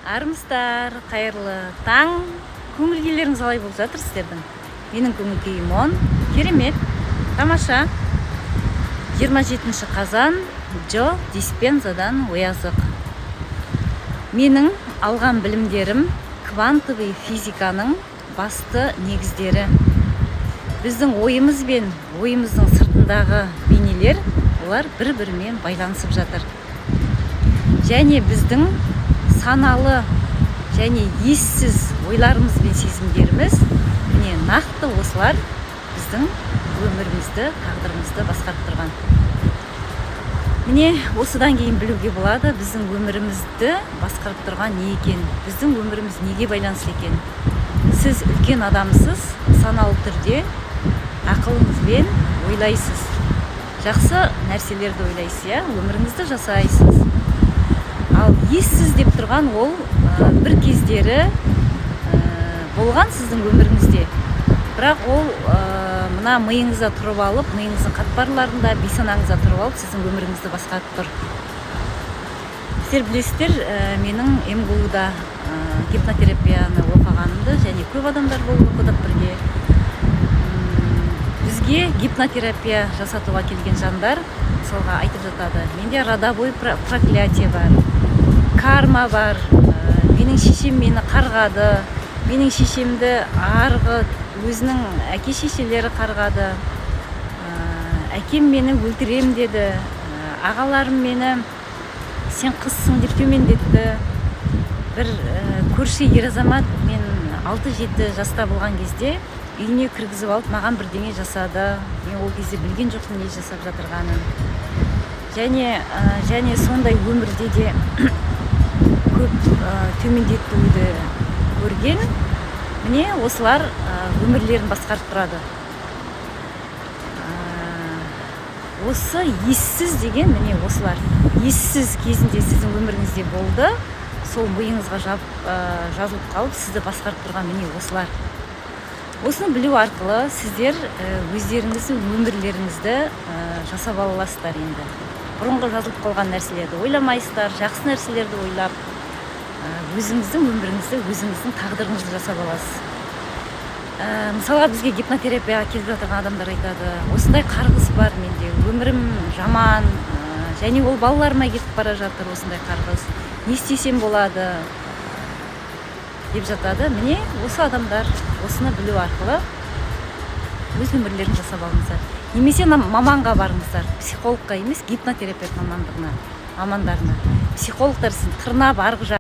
Армысыздар, қайырлы таң! Көңіл күйлеріңіз қалай болып жатыр сіздердің? Менің көңіл күйім оң, керемет, тамаша. 27 қазан, Джо Диспензадан ой азық. Менің алған білімдерім – квантовый физиканың басты негіздері. Біздің ойымыз бен ойымыздың сыртындағы бейнелер, олар бір бірімен байланысып жатыр және біздің саналы және ессіз ойларымыз бен сезімдеріміз, міне, нақты осылар біздің өмірімізді, тағдырымызды басқарып тұрған. Міне, осыдан кейін білуге болады біздің өмірімізді басқарып тұрған не екен, біздің өміріміз неге байланысты екен. Сіз үлкен адамсыз, саналы түрде ақылыңызбен ойлайсыз, жақсы нәрселерді ойлайсыз, иә, өміріңізді жасайсыз. Ал ессіз деп тұрған ол бір кездері болған сіздің өміріңізде, бірақ ол мына миыңызда тұрып алып, миыңыздың қатпарларында, бейсанаңызда тұрып алып, сіздің өміріңізді басқарып тұр. Сіздер білесіздер менің МГУ-да гипнотерапияны оқығанымды және көп адамдар болып оқыдық бірге. Бізге гипнотерапия жасатуға келген жандар, мысалға, айтып жатады: «Менде родовой проклятие бар, карма бар, менің шешем мені қарғады, менің шешемді арғы өзінің әке шешелері қарғады, әкем мені өлтірем деді, ағаларым мені сен қызсың деп төмендетті, бір көрші ер азамат мен 6-7 жаста болған кезде үйіне кіргізіп алып, маған бірдеңе жасады, мен ол кезде білген жоқпын не жасап жатырғанын». Және сондай өмірде де көп төмендетуді көрген. Міне, осылар өмірлерін басқарып тұрады. Осы ессіз деген, міне, осылар. Ессіз кезінде сіздің өміріңізде болды, сол миыңызға жазылып қалып, сізді басқарып тұрған, міне, осылар. Осыны білу арқылы сіздер өздеріңіздің өмірлеріңізді жасап ала аласыздар. Енді бұрынғы жазылып қалған нәрселерді ойламайсыздар, жақсы нәрселерді ойлап, өзіңіздің өміріңізді, өзіңіздің тағдырыңызды жасап аласыз. Мысалға, бізге гипнотерапияға келіп жатырған адамдар айтады: «Осындай қарғыс бар менде, өмірім жаман, және ол балаларыма кетіп бара жатыр осындай қарғыс, не істесем болады?» – деп жатады. Міне, осы адамдар осыны білу арқылы өз өмірлерін жасап алыңыздар немесе маманға барыңыздар, психологқа емес, гипнотерапевт мамандығына, мамандарына. Психологтар сізді тырнап арғы жақ